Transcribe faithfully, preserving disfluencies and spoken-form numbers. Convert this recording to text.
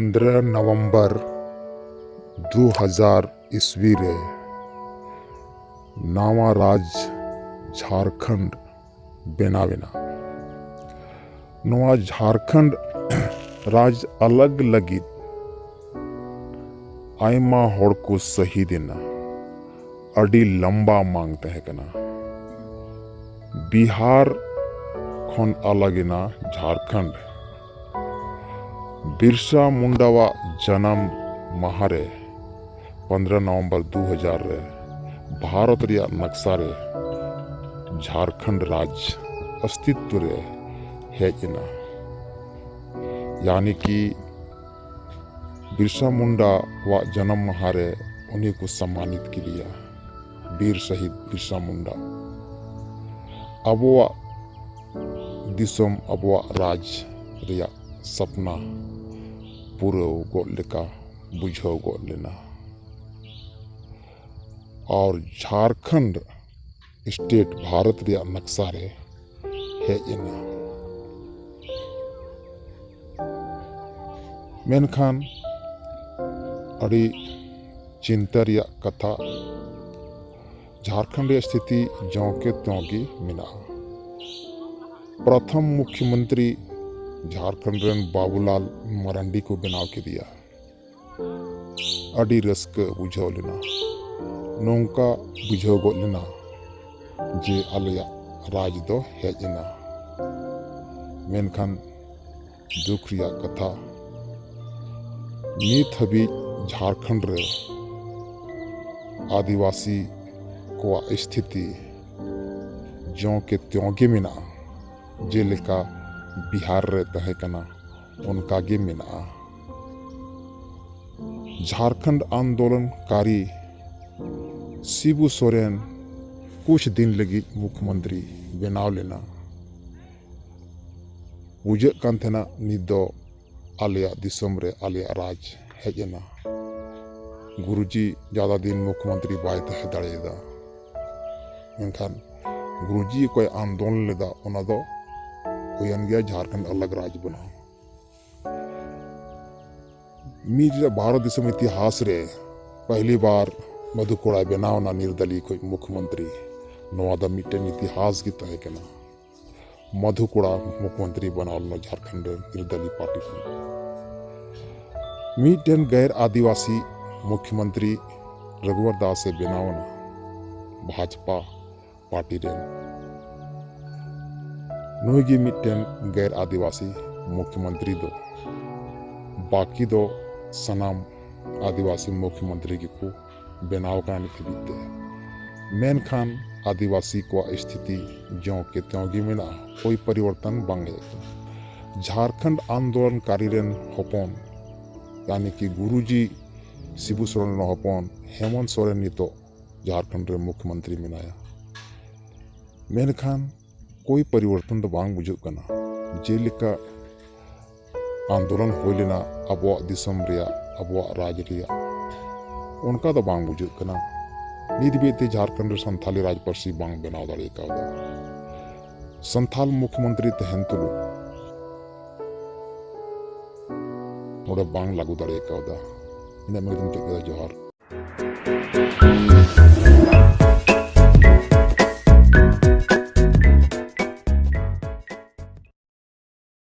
ᱯᱚᱱᱫᱽᱨᱚ November ᱫᱩ ᱦᱟᱡᱟᱨ ᱤᱥᱣᱤ ᱨᱮ ᱱᱟᱣᱟ ᱨᱟᱡᱽ ᱡᱷᱟᱲᱠᱷᱚᱸᱰ ᱵᱮᱱᱟᱣ ᱮᱱᱟ᱾ ᱱᱚᱣᱟ ᱡᱷᱟᱲᱠᱷᱚᱸᱰ ᱨᱟᱡᱽ ᱟᱞᱟᱜᱽ ᱞᱟᱹᱜᱤᱫ ᱟᱭᱢᱟ ᱦᱚᱲ ᱠᱚ ᱥᱟᱹᱦᱤᱫ ᱮᱱᱟ᱾ ᱟᱹᱰᱤ ᱞᱟᱢᱵᱟ ᱢᱟᱝ ᱛᱟᱦᱮᱸ ᱠᱟᱱᱟ᱾ ᱵᱤᱦᱟᱨ ᱠᱷᱚᱱ ᱟᱞᱟᱜᱽ ᱮᱱᱟ ᱡᱷᱟᱲᱠᱷᱚᱸᱰ᱾ ᱵᱤᱨᱥᱟ ᱢᱩᱱᱰᱟᱣᱟᱜ ᱡᱟᱱᱟᱢ ᱢᱟᱦᱟ ᱨᱮ, ᱯᱚᱱᱫᱽᱨᱚ ᱱᱚᱵᱷᱮᱢᱵᱚᱨ ᱫᱩ ᱦᱟᱡᱟᱨ ᱨᱮ, ᱵᱷᱟᱨᱚᱛ ᱨᱮᱭᱟᱜ ᱱᱟᱠᱥᱟ ᱨᱮ ᱡᱷᱟᱲᱠᱷᱚᱸᱰ ᱨᱟᱡᱽ ᱚᱥᱛᱤᱛᱣ ᱨᱮ ᱦᱮᱡ ᱮᱱᱟ᱾ ᱭᱟᱱᱤ ᱠᱤ ᱵᱤᱨᱥᱟ ᱢᱩᱱᱰᱟ ᱣᱟᱜ ᱡᱟᱱᱟᱢ ᱢᱟᱦᱟ ᱨᱮ ᱩᱱᱤ ᱠᱚ ᱥᱚᱢᱢᱟᱱᱤᱛ ᱠᱮᱫᱮᱭᱟ, ᱵᱤᱨ ᱥᱟᱦᱤᱫ ᱵᱤᱨᱥᱟ ᱢᱩᱱᱰᱟ᱾ ᱟᱵᱚᱣᱟᱜ ᱫᱤᱥᱚᱢ, ᱟᱵᱚᱣᱟᱜ ᱨᱟᱡᱽ ᱨᱮᱭᱟᱜ ᱥᱟᱯᱱᱟ ᱯᱩᱨᱟᱹᱣ ᱜᱚᱫ ᱞᱮᱠᱟ ᱵᱩᱡᱷᱟᱹᱣ ᱜᱚᱫ ᱞᱮᱱᱟ᱾ ᱟᱨ ᱡᱷᱟᱲᱠᱷᱚᱸᱰ ᱥᱴᱮᱴ ᱵᱷᱟᱨᱚᱛ ᱨᱮᱭᱟᱜ ᱱᱟᱠᱥᱟ ᱨᱮ ᱦᱮᱡ ᱮᱱᱟ᱾ ᱢᱮᱱᱠᱷᱟᱱ ᱟᱹᱰᱤ ᱪᱤᱱᱛᱟᱹ ᱨᱮᱭᱟᱜ ᱠᱟᱛᱷᱟ, ᱡᱷᱟᱲᱠᱷᱚᱸᱰ ᱨᱮᱭᱟᱜ ᱥᱛᱷᱤᱛᱤ ᱡᱚᱸ ᱠᱮ ᱛᱚᱸ ᱜᱮ ᱢᱮᱱᱟᱜᱼᱟ᱾ ᱯᱨᱚᱛᱷᱚᱢ ᱢᱩᱠᱷᱭᱚᱢᱚᱱᱛᱨᱤ ᱡᱷᱟᱲᱠᱷᱚᱸᱰ ᱨᱮᱱ ᱵᱟᱵᱩᱞᱟᱞ ᱢᱟᱨᱟᱱᱰᱤ ᱠᱚ ᱵᱮᱱᱟᱣ ᱠᱮᱫᱮᱭᱟ᱾ ᱟᱹᱰᱤ ᱨᱟᱹᱥᱠᱟᱹ ᱵᱩᱡᱷᱟᱹᱣ ᱞᱮᱱᱟ᱾ ᱱᱚᱝᱠᱟ ᱵᱩᱡᱷᱟᱹᱣ ᱜᱚᱫ ᱞᱮᱱᱟ ᱡᱮ ᱟᱞᱮᱭᱟᱜ ᱨᱟᱡᱽ ᱫᱚ ᱦᱮᱡ ᱮᱱᱟ᱾ ᱢᱮᱱᱠᱷᱟᱱ ᱫᱩᱠ ᱨᱮᱭᱟᱜ ᱠᱟᱛᱷᱟ, ᱱᱤᱛ ᱦᱟᱹᱵᱤᱡ ᱡᱷᱟᱲᱠᱷᱚᱸᱰ ᱨᱮ ᱟᱹᱫᱤᱵᱟᱹᱥᱤ ᱠᱚᱣᱟᱜ ᱥᱛᱷᱤᱛᱤ ᱡᱚᱸ ᱠᱮ ᱛᱚᱸ ᱜᱮ ᱢᱮᱱᱟᱜᱼᱟ᱾ ᱡᱮᱞᱮᱠᱟ ᱵᱤᱦᱟᱨ ᱨᱮ ᱛᱟᱦᱮᱸ ᱠᱟᱱᱟ, ᱚᱱᱠᱟ ᱜᱮ ᱢᱮᱱᱟᱜᱼᱟ᱾ ᱡᱷᱟᱲᱠᱷᱚᱸᱰ ᱟᱱᱫᱳᱞᱚᱱᱠᱟᱨᱤ ᱥᱤᱵᱩ ᱥᱚᱨᱮᱱ ᱠᱩᱪ ᱫᱤᱱ ᱞᱟᱹᱜᱤᱫ ᱢᱩᱠᱷᱭᱚᱢᱚᱱᱛᱨᱤ ᱵᱮᱱᱟᱣ ᱞᱮᱱᱟ᱾ ᱵᱩᱡᱷᱟᱹᱜ ᱠᱟᱱ ᱛᱟᱦᱮᱱᱟ ᱱᱤᱛ ᱫᱚ ᱟᱞᱮᱭᱟᱜ ᱫᱤᱥᱚᱢ ᱨᱮ ᱟᱞᱮᱭᱟᱜ ᱨᱟᱡᱽ ᱦᱮᱡ ᱮᱱᱟ᱾ ᱜᱩᱨᱩᱡᱤ ᱡᱟᱫᱟ ᱫᱤᱱ ᱢᱩᱠᱷᱭᱚᱢᱚᱱᱛᱨᱤ ᱵᱟᱭ ᱛᱟᱦᱮᱸ ᱫᱟᱲᱮᱭᱟᱫᱟ᱾ ᱢᱮᱱᱠᱷᱟᱱ ᱜᱩᱨᱩᱡᱤ ᱚᱠᱚᱭ ᱟᱱᱫᱳᱞᱚᱱ ᱞᱮᱫᱟ, ᱚᱱᱟ ᱫᱚ ᱦᱩᱭᱮᱱ ᱜᱮᱭᱟ ᱡᱷᱟᱲᱠᱷᱚᱸᱰ ᱟᱞᱟᱜᱽ ᱨᱟᱡᱽ ᱵᱮᱱᱟᱣ᱾ ᱢᱤᱫ ᱵᱷᱟᱨᱚᱛ ᱫᱤᱥᱚᱢ ᱤᱛᱤᱦᱟᱥ ᱨᱮ ᱯᱟᱦᱞᱤ ᱵᱟᱨ ᱢᱚᱫᱷᱩ ᱠᱚᱲᱟ ᱵᱮᱱᱟᱣ ᱮᱱᱟ ᱱᱤᱨᱫᱟᱞᱤ ᱠᱷᱚᱱ ᱢᱩᱠᱷᱭᱚᱢᱚᱱᱛᱨᱤ᱾ ᱱᱚᱣᱟ ᱫᱚ ᱢᱤᱫᱴᱮᱱ ᱤᱛᱤᱦᱟᱥ ᱜᱮ ᱛᱟᱦᱮᱸ ᱠᱟᱱᱟ᱾ ᱢᱚᱫᱷᱩ ᱠᱚᱲᱟ ᱢᱩᱠᱷᱭᱚᱢᱚᱱᱛᱨᱤ ᱵᱮᱱᱟᱣ ᱞᱮᱱᱟ ᱡᱷᱟᱲᱠᱷᱚᱸᱰ ᱨᱮ ᱱᱤᱨᱫᱟᱞᱤ ᱯᱟᱨᱴᱤ ᱠᱷᱚᱱ᱾ ᱢᱤᱫᱴᱮᱱ ᱜᱮᱨ ᱟᱹᱫᱤᱵᱟᱹᱥᱤ ᱢᱩᱠᱷᱭᱚᱢᱚᱱᱛᱨᱤ ᱨᱚᱜᱷᱩᱵᱚᱨ ᱫᱟᱥ ᱮ ᱵᱮᱱᱟᱣ ᱮᱱᱟ ᱵᱷᱟᱡᱽᱯᱟ ᱯᱟᱨᱴᱤ ᱨᱮᱱ᱾ ᱱᱩᱭ ᱜᱮ ᱢᱤᱫᱴᱮᱱ ᱜᱮᱨ ᱟᱹᱫᱤᱵᱟᱹᱥᱤ ᱢᱩᱠᱷᱭᱚᱢᱚᱱᱛᱨᱤ ᱫᱚ᱾ ᱵᱟᱹᱠᱤ ᱫᱚ ᱥᱟᱱᱟᱢ ᱟᱹᱫᱤᱵᱟᱹᱥᱤ ᱢᱩᱠᱷᱭᱚᱢᱚᱱᱛᱨᱤ ᱜᱮᱠᱚ ᱵᱮᱱᱟᱣ ᱟᱠᱟᱱᱟ ᱱᱤᱛ ᱦᱟᱹᱵᱤᱡ ᱛᱮ᱾ ᱢᱮᱱᱠᱷᱟᱱ ᱟᱹᱫᱤᱵᱟᱹᱥᱤ ᱠᱚᱣᱟᱜ ᱥᱛᱷᱤᱛᱤ ᱡᱚᱸ ᱠᱮ ᱛᱮᱸᱣ ᱜᱮ ᱢᱮᱱᱟᱜᱼᱟ, ᱠᱳᱭ ᱯᱚᱨᱤᱵᱚᱨᱛᱚᱱ ᱵᱟᱝ ᱦᱮᱡ ᱟᱠᱟᱱᱟ᱾ ᱡᱷᱟᱲᱠᱷᱚᱸᱰ ᱟᱱᱫᱳᱞᱚᱱᱠᱟᱨᱤ ᱨᱮᱱ ᱦᱚᱯᱚᱱ, ᱭᱟᱱᱤ ᱠᱤ ᱜᱩᱨᱩᱡᱤ ᱥᱤᱵᱩ ᱥᱚᱨᱮᱱ ᱨᱮᱱ ᱦᱚᱯᱚᱱ ᱦᱮᱢᱚᱱᱛ ᱥᱚᱨᱮᱱ ᱱᱤᱛᱚᱜ ᱡᱷᱟᱲᱠᱷᱚᱸᱰ ᱨᱮ ᱢᱩᱠᱷᱭᱚᱢᱚᱱᱛᱨᱤ ᱢᱮᱱᱟᱭᱟ᱾ ᱢᱮᱱᱠᱷᱟᱱ ᱠᱳᱭ ᱯᱚᱨᱤᱵᱚᱨᱛᱚᱱ ᱫᱚ ᱵᱟᱝ ᱵᱩᱡᱷᱟᱹᱜ ᱠᱟᱱᱟ᱾ ᱡᱮᱞᱮᱠᱟ ᱟᱱᱫᱳᱞᱚᱱ ᱦᱩᱭ ᱞᱮᱱᱟ ᱟᱵᱚᱣᱟᱜ ᱫᱤᱥᱚᱢ ᱨᱮᱭᱟᱜ, ᱟᱵᱚᱣᱟᱜ ᱨᱟᱡᱽ ᱨᱮᱭᱟᱜ, ᱚᱱᱠᱟ ᱫᱚ ᱵᱟᱝ ᱵᱩᱡᱷᱟᱹᱜ ᱠᱟᱱᱟ᱾ ᱱᱤᱛ ᱦᱟᱹᱵᱤᱡ ᱛᱮ ᱡᱷᱟᱲᱠᱷᱚᱸᱰ ᱨᱮ ᱥᱟᱱᱛᱷᱟᱞᱤ ᱨᱟᱡᱽ ᱯᱟᱹᱨᱥᱤ ᱵᱟᱝ ᱵᱮᱱᱟᱣ ᱫᱟᱲᱮ ᱠᱟᱣᱫᱟ᱾ ᱥᱟᱱᱛᱷᱟᱞ ᱢᱩᱠᱷᱭᱚᱢᱚᱱᱛᱨᱤ ᱛᱟᱦᱮᱱ ᱛᱩᱞᱩᱡ ᱱᱚᱰᱮ ᱵᱟᱝ ᱞᱟᱹᱜᱩ ᱫᱟᱲᱮ ᱠᱟᱣᱫᱟ᱾ ᱤᱱᱟᱹᱜ ᱢᱮᱱ ᱠᱟᱛᱮᱧ ᱢᱩᱪᱟᱹᱫ ᱠᱮᱫᱟ᱾ ᱡᱚᱦᱟᱨ᱾